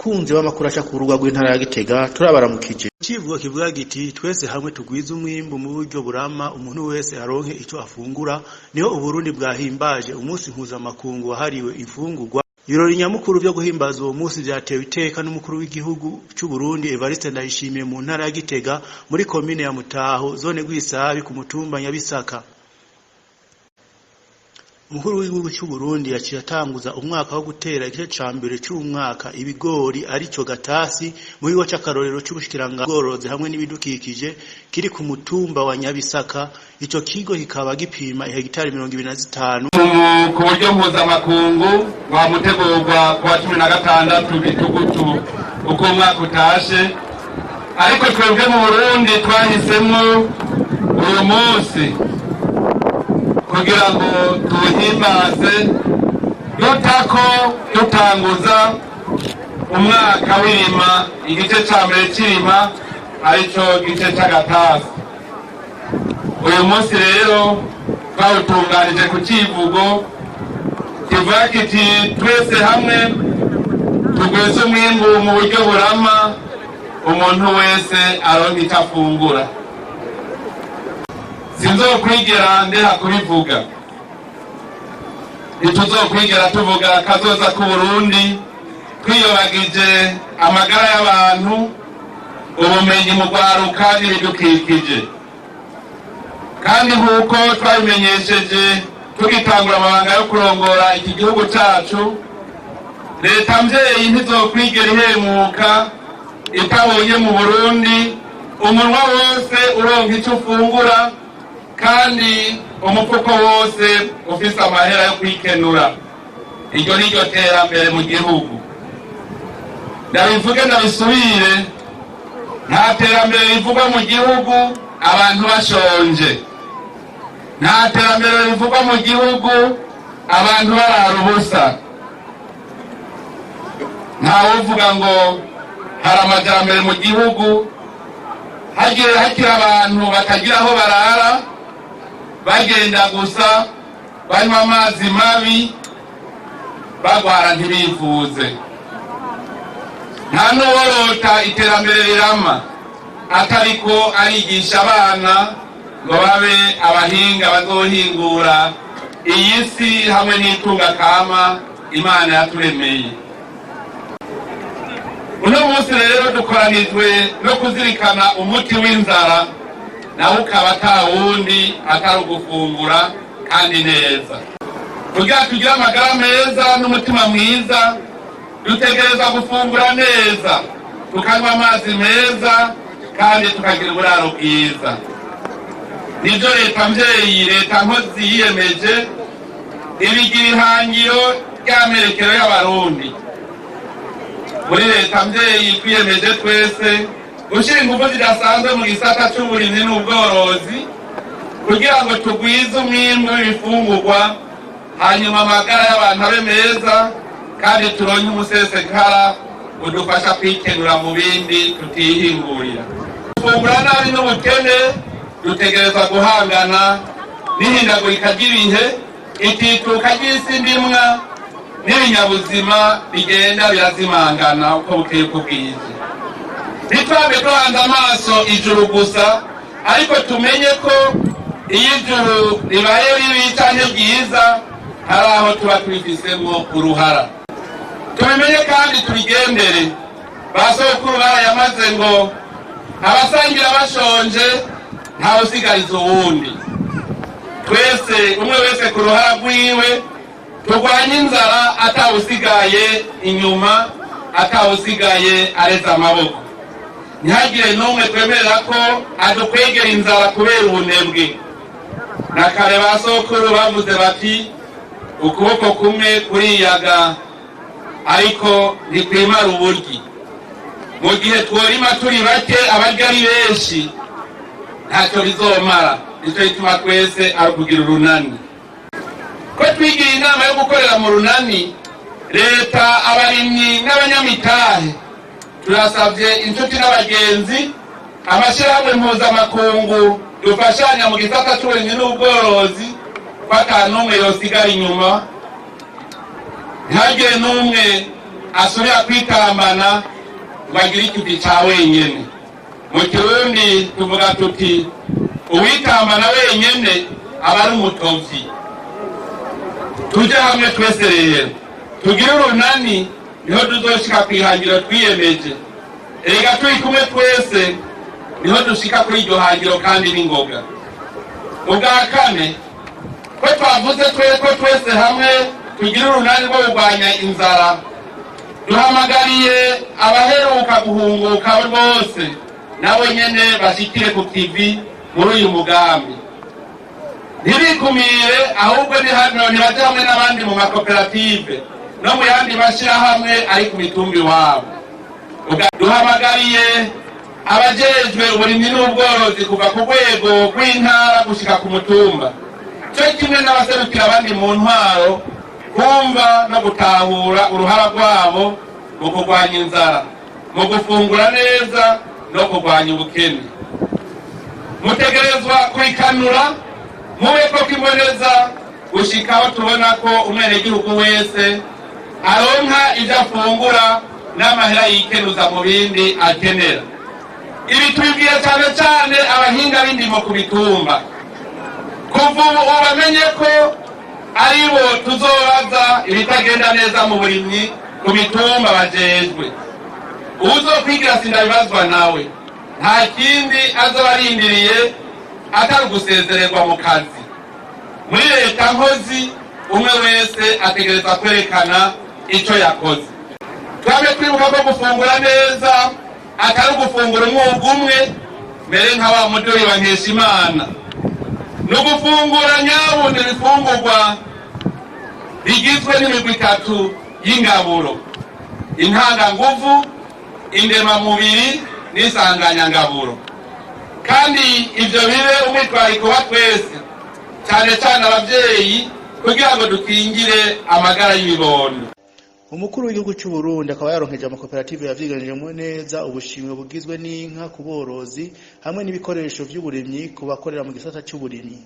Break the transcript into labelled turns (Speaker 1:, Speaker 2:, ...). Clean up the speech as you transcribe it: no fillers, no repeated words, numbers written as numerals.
Speaker 1: Bakunzi b'amakuru aca ku rubuga rw'intara ya Gitega, turabaramukije. Icivugo kivuga giti: "Twese hamwe tugwize umwimbu mu buryo burama, umuntu wese aronke ico afungura", niho Uburundi bwahimbaje umunsi mpuzamakungu wahariwe imfungurwa. Ibirori nyamukuru vyo guhimbaza uwo munsi vyatewe iteka n'umukuru w'igihugu c'Uburundi Evariste Ndayishimiye mu ntara ya Gitega, muri komine ya Mutaho, zone Rwisabi, ku mutumba Nyabisaka. Umukuru w'igihugu c'Uburundi yaciye atanguza umwaka wo gutera igice ca mbere c'umwaka ibigori, arico gatasi, mu kigo c'akarorero c'ubushikiranganji bw'ubworozi hamwe n'ibidukikije kiri ku mutumba wa Nyabisaka. Ico kigo kikaba gipima ihegitari 25.
Speaker 2: Ku buryo mpuzamakungu wamutegurwa ku wa 16 Gitugutu uko umwaka utashe, ariko twebwe mu Burundi twahisemwo uyu munsi kugira ngo tuwuhimbaze dutako dutanguza umwaka w'irima, igice ca mbere c'irima, arico gice c'agatasi. Uyu munsi rero twawutunganije ku civugo kivuga kiti: "Twese hamwe tugwize umwimbu mu buryo burama, umuntu wese aronke ico afungura." Sinzokwigera ndera kubivuga, ntituzokwigera tuvuga akazoza k'Uburundi twiyobagije amagara y'abantu, ubumenyi mu rwaruka n'ibidukikije. Kandi nk'uko twabimenyesheje tugitangura amabanga yo kurongora iki gihugu cacu, leta mvyeyi ntizokwigera ihemuka itabonye mu Burundi umunwa wose uronka ico ufungura kandi umufuko wose ufise amahera yo kwikenura. Iryo ni ryo terambere mu gihugu. Ndabivuge ndabisubire: nta terambere rivugwa mu gihugu abantu bashonje, nta terambere rivugwa mu gihugu abantu barara ubusa. Ntawuvuga ngo hari amajambere mu gihugu hagiye hakiri abantu batagira aho barara, bagenda gusa, banywa amazi mabi, bagwara ntibivuze. Nta n'uworota iterambere rirama atariko arigisha abana ngo babe abahinga bazohingura iyi si hamwe n'itunga kama Imana yaturemeye. Uno munsi rero dukoranijwe no kuzirikana umuti w'inzara, nawe ukaba ata wundi atari ugufungura kandi neza. Kugira tugire amagara meza n'umutima mwiza, dutegereza gufungura neza, tukanywa amazi meza kandi tukagira uburaro bwiza. Nibyo leta mvyeyi, leta nkozi yiyemeje, ibigira ihangiro ry'amerekero y'Abarundi. Muri leta mvyeyi twiyemeje twese gushyira ingufu zidasanzwe mu gisata c'uburimyi n'ubworozi kugira ngo tugwize umwimbu w'ibifungurwa, hanyuma amagara y'abantu abe meza, kandi turonke umusesekara udufasha kwikenura mu bindi tutihingurira. Gufungura nabi n'ubukene, dutegereza guhangana n'ihindagurika ry'ibihe, itituka ry'isi ndimwa n'ibinyabuzima bigenda birazimangana uko bukeye uko bwije. Ntitwabe duhanze amaso ijuru gusa, ariko tumenye ko iyo ijuru ribaye ribi canke ryiza, hari aho tuba tubifisemo uruhara. Tubimenye kandi tubigendere. Ba sokuru barayamaze ngo: "Abasangira bashonje, ntawusigariza uwundi." Twese, umwe wese ku ruhara rwiwe, turwanye inzara atawusigaye inyuma, atawusigaye areze amaboko. Ntihagire n'umwe twemerera ko adukwegera inzara kubera ubunebwe. Na kare ba sokuru bavuze bati: "Ukuboko kumwe kuriyaga, ariko ntikwimara uburyi." Mu gihe tworima turi bake, abarya ari benshi, ntacyo bizomara. Nicyo gituma twese ari ukugira urunani. Ko twigiye inama yo gukorera mu runani, leta, abarimyi n'abanyamitahe, turasabye inshuti n'abagenzi, amashyirahamwe mpuzamakungu dufashanya mu gisata c'uburimyi n'ubworozi, ko ata n'umwe yosigara inyuma, ntihagire n'umwe. Asubira kwitambana ngo agire ikivi ca wenyene. Mu Kirundi tuvuga tuti: "Uwitambana wenyene aba ari umutovyi." Tuje hamwe twese rero, tugire urunani, niho tuzoshika kw'ihangiro twiyemeje. Erega turi kumwe twese niho dushika kuri iryo hangiro kandi n'ingoga. Ubwa kane, ko twavuze twe ko twese hamwe tugira urunani rwo kurwanya inzara, duhamagariye abaheruka guhunguka bose nabo nyene bashikire ku kivi muri uyu mugambi. Ntibikumire, ahubwo ni hano nibaje hamwe n'abandi mu makoperative no mu yandi mashirahamwe ari ku mitumba iwabo. Duhamagariye abajejwe uburimyi n'ubworozi kuva ku rwego rw'intara gushika ku mutumba, cyo kimwe n'abaserukira abandi mu ntwaro, kumva no gutahura uruhara rwabo mu kurwanya inzara, mu gufungura neza no kurwanya ubukene. Mutegerezwa kubikanura, mube ko kimboneza gushika aho tubona ko umwenegihugu wese aronka ibyo afungura n'amahera yikenuza mu bindi akenera. Ibi tubibwiye cyane cyane abahinga b'indimo ku mitumba. Kuva ubu bamenye ko aribo tuzobaza ibitagenda neza mu burimyi ku mitumba bajejwe. Uwuzokwigira sindabibazwa nawe nta kindi azoba arindiriye atari ugusezererwa mu kazi. Muri leta nkozi, umwe wese ategereza kwerekana icyo yakoze. Twabe twibuka ko gufungura neza atari ugufungura umwuga umwe, mbere nka wa muduri wa Nkeshimana. Ni ugufungura nyabundi ibifungurwa bigizwe n'imigwi itatu y'ingaburo: intanganguvu, indemamubiri n'isanganyangaburo. Kandi ibyo bibe umwitwariko wa twese, cyane cyane ababyeyi, kugira ngo dukingire amagara y'ibibondo.
Speaker 1: Umukuru w'igihugu cy'u Burundi akaba yaronkeje amakoperative yavyiganjemo neza ubushimwe bugizwe n'inka ku borozi hamwe n'ibikoresho vy'uburimyi ku bakorera mu gisata c'uburimyi.